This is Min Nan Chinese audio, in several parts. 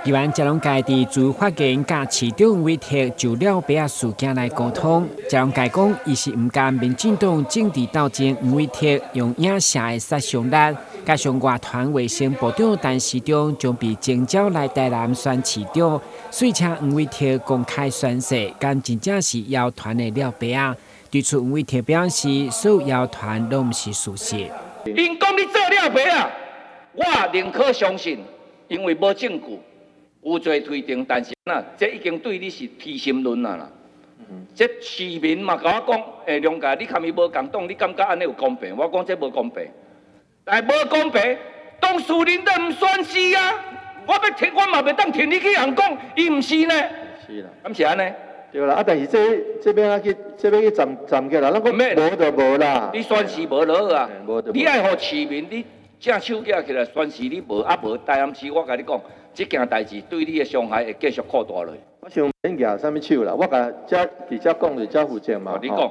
議員謝龍介佇自由發言佮市長委託就廖白仔事件來溝通。謝龍介講，伊是毋甘民進黨政治鬥爭黃偉哲用影射的殺傷力，加上外團衛生部長陳時中將被徵召來台南選市長，遂請黃偉哲公開宣誓，敢真正是謠傳的廖白仔。對此，黃偉哲表示，所有謠傳攏毋是事實。𪜶講你做廖白仔，我寧可相信，因為無證據。有罪推定，但是呐，這已經對你是提心論啊啦。這市民嘛共我講，欸，龍介，你共伊無仝黨，你感覺按呢有公平？我講這無公平，但無公平，當事人都毋宣誓啊！我欲聽，我嘛袂當替你去人講，伊毋是呢？是啦，敢是按呢？對啦，啊，但是這這欲按怎去，這欲去站站起來，咱講無就無啦。你宣誓無落啊？你愛予市民，你正手舉起來宣誓，你無啊無，台南市我共你講，這件代誌對你的傷害會繼續擴大落去。我想毋免舉啥物手啦，我共遮直接講就遮負責嘛。你講，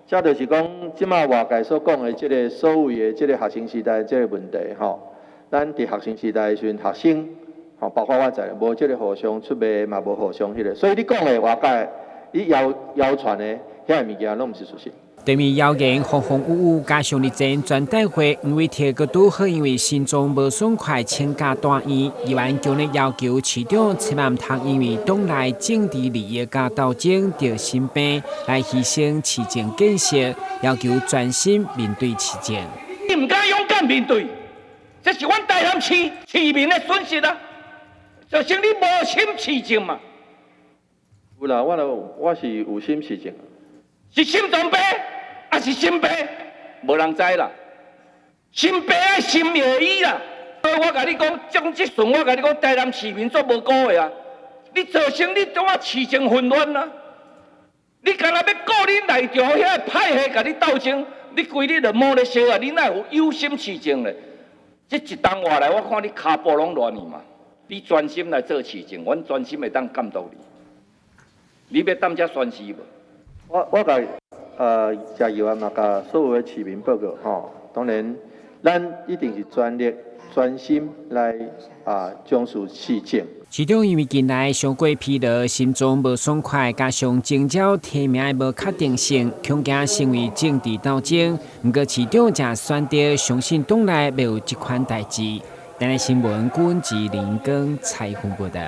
這就是講，這馬外界所講的這个所謂的這个學生時代這个問題吼。咱佇學生時代的時陣，學生吼，包括我在內，無這个互相出賣，嘛無互相彼个，所以你講的外界，伊謠謠傳的遐个物件，攏毋是事實。對面謠言風風雨雨，加上日前全代會黃偉哲閣拄好因為心臟無爽快請假住院，議員強烈要求市長千萬毋通因為黨內政治利益佮鬥爭著心病來犧牲市政建設，要求專心面對市政。你毋敢勇敢面對，這是阮台南市市民的損失啊！就算你無心市政嘛。有啦，我我是有心市政。是心臟病。抑是心病，無人知啦。心病愛心藥醫啦。我共你講，這這陣我共你講，台南市民足無辜的啊！你造成你怎啊市政混亂啊？你干焦欲顧恁內場遐派系共你鬥爭，你規日就摸咧燒啊！你哪有有心市政咧？這一冬外來，我看你跤步攏亂去嘛。你專心來做市政，阮專心會當監督你。你欲踮遮宣誓無？我我共謝議員嘛，共所有的市民報告吼。當然，咱一定是全力、專心來啊，從事市政。市長因為近來傷過疲勞，心臟無爽快，加上徵召提名的無確定性，恐驚成為政治鬥爭。毋過市長正選擇相信黨內袂有這款代誌。台南新聞，郭志林跟采訪報道。